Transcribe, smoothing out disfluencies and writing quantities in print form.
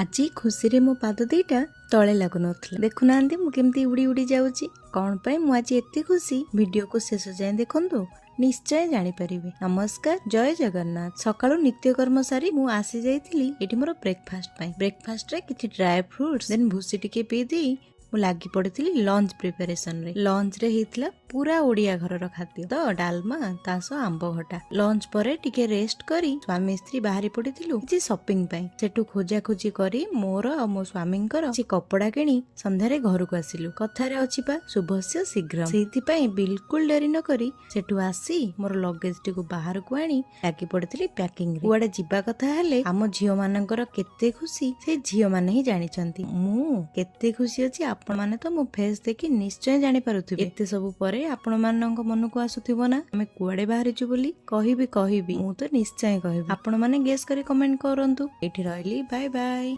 ଆଜି ଖୁସିରେ ମୋ ପାଦ ଦିଟା ତଳେ ଲାଗୁନଥିଲା। ଦେଖୁନାହାନ୍ତି, ମୁଁ କେମିତି ଉଡ଼ି ଉଡ଼ି ଯାଉଛି। କ'ଣ ପାଇଁ ମୁଁ ଆଜି ଏତେ ଖୁସି? ଭିଡ଼ିଓକୁ ଶେଷ ଯାଏଁ ଦେଖନ୍ତୁ, ନିଶ୍ଚୟ ଜାଣିପାରିବେ। ନମସ୍କାର, ଜୟ ଜଗନ୍ନାଥ। ସକାଳୁ ନିତ୍ୟକର୍ମ ସାରି ମୁଁ ଆସି ଯାଇଥିଲି ଏଠି ମୋର ବ୍ରେକଫାଷ୍ଟ ପାଇଁ। ବ୍ରେକଫାଷ୍ଟରେ କିଛି ଡ୍ରାଏ ଫ୍ରୁଟ୍ସ, ଦେନ୍ ଭୁସି ଟିକେ ପିଇ ଦେଇ ମୁଁ ଲାଗି ପଡ଼ିଥିଲି ଲଞ୍ଚ ପ୍ରିପାରେସନରେ। ଲଞ୍ଚରେ ହେଇଥିଲା ପୁରା ଓଡ଼ିଆ ଘରର ଖାଦ୍ୟ ତ ଡାଲମା, ତା ସହ ଆମ୍ବ ଖଟା। ଲଞ୍ଚ ପରେ ଟିକେ ରେଷ୍ଟ କରି ସ୍ୱାମୀ ସ୍ତ୍ରୀ ବାହାରି ପଡ଼ିଥିଲୁ କିଛି ସପିଂ ପାଇଁ। ସେଠୁ ଖୋଜା ଖୋଜି କରି ମୋର ଆଉ ମୋ ସ୍ୱାମୀଙ୍କର କିଛି କପଡ଼ା କିଣି ସନ୍ଧ୍ୟାରେ ଘରକୁ ଆସିଲୁ। କଥାରେ ଅଛି ପା, ଶୁଭସ୍ୟ ଶୀଘ୍ର। ସେଇଥିପାଇଁ ବିଲକୁଲ ଡେରି ନ କରି ସେଠୁ ଆସି ମୋର ଲଗେଜଟିକୁ ବାହାରକୁ ଆଣି ଲାଗି ପଡ଼ିଥିଲି ପ୍ୟାକିଂ। କୁଆଡେ ଯିବା କଥା ହେଲେ ଆମ ଝିଅ ମାନଙ୍କର କେତେ ଖୁସି, ସେ ଝିଅ ମାନେ ହିଁ ଜାଣିଛନ୍ତି। ମୁଁ କେତେ ଖୁସି ଅଛି, ଆପଣମାନେ ତ ମୋ ଫେସ୍ ଦେଖି ନିଶ୍ଚୟ ଜାଣିପାରୁଥିବେ। ଏତେ ସବୁ ପରେ ଆପଣ ମାନଙ୍କ ମନକୁ ଆସୁଥିବ ନା, ଆମେ କୁଆଡେ ବାହାରିଛୁ ବୋଲି? କହିବି, କହିବି, ମୁଁ ତ ନିଶ୍ଚୟ କହିବି। ଆପଣ ମାନେ ଗେସ୍ କରି କମେଣ୍ଟ କରନ୍ତୁ। ଏଇଠି ରହିଲି, ବାଏ ବାଏ।